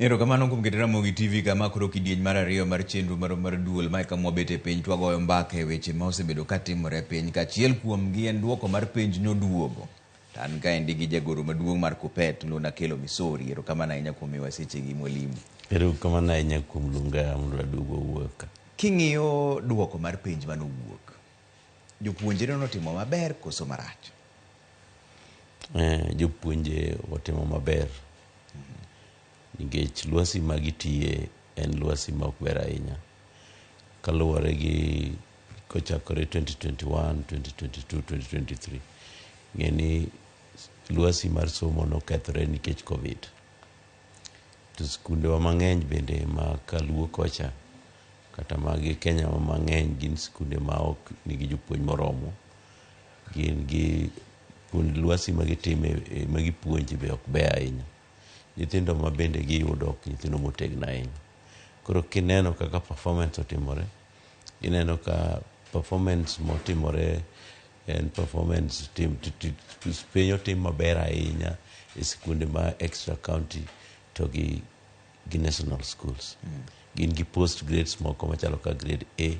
Erokamano kuom keto Ramogi TV kama koro kidieny mar ariyo mar chenro marwa mar duol. Mae kama wabet e piny to wagoyo mbaka e weche ma osebedo ka timore e piny ka. Achiel kuomgi en duoko mar penj nyoduogo. To an kaendi gi jagoro maduong' mar KUPPET, Luna Kelo Misori. Erokamano ahinya kuom miyowa sechegi mwalimu. Erokamano ahinya kuom luonga mondo aduog wawuo ka. King'iyo duoko mar penj manowuok, jopuonjre notimo maber koso marach? Jopuonje otimo maber nikech lwasi ma gitiye en lwasi ma ok ber ahinya kaluwore gi kochakore 2021, 2022, 2023. Ng'e ni lwasi mar somo nokethore nikech Covid. To skundewa mang'eny bende ma kaluo kocha kata mag Kenya mang'eny gin skunde ma ok nigi jopuonj moromo. Gin gi lwasi ma gitime ma gipuonje be ok ber ahinya. Nyithindo ma bende giyudo ok nyithindo motegno ahinya. Koro kineno kaka performance otimore, ineno ka performance motimore en performance tim, piny otim maber ahinya e skunde ma extra county to gi national schools. Gin gi post grades moko machalo ka grade A.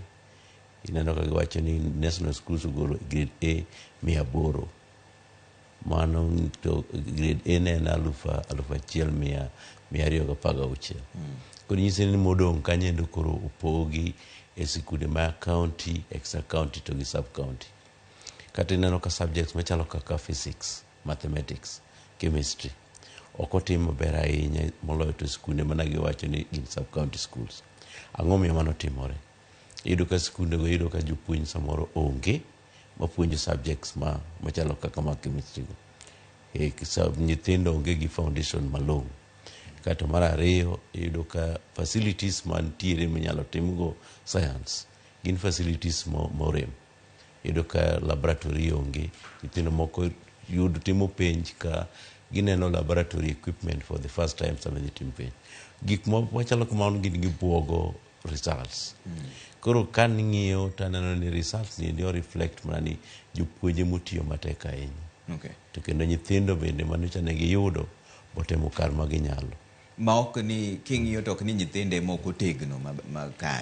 Ineno ka giwacho ni national schools ogolo grade A 800. Mano to grade A ne en 1216. Koro nyisi ni modong' kanyo endo koro opogi e sikunde ma county, extra county to gi sub county. Kata ineno ka subjects machalo kaka physics, mathematics, chemistry ok otim maber ahinya moloyo to skunde mana giwacho ni gin sub county schools. Ang'o miyo mano timore? Iyudo ka skunde go iyudo ka jopuonj samoro onge mapuonjo subjects ma machalo kaka mag chemistry go. Nyithindo onge gi foundation malong'o. Kato mar ariyo iyudo ka facilities mantiere minyalo timgo science gin facilities morem. Iyudo ka laboratory onge, nyithindo moko yudo timo penj ka gineno laboratory equipment for the first time sama idhi tim penj. Gik machalo kamano gin gibuogo results. Koro ka ning'iyo to aneno ni results ni endi o reflect mana ni jopuonje motiyo matek ahinya. To kendo nyithindo bende manyocha ne giyudo botemo kar ma ginyalo. Ma ok ni king'iyo to ok ni nyithindo ema ok otegno ma kare.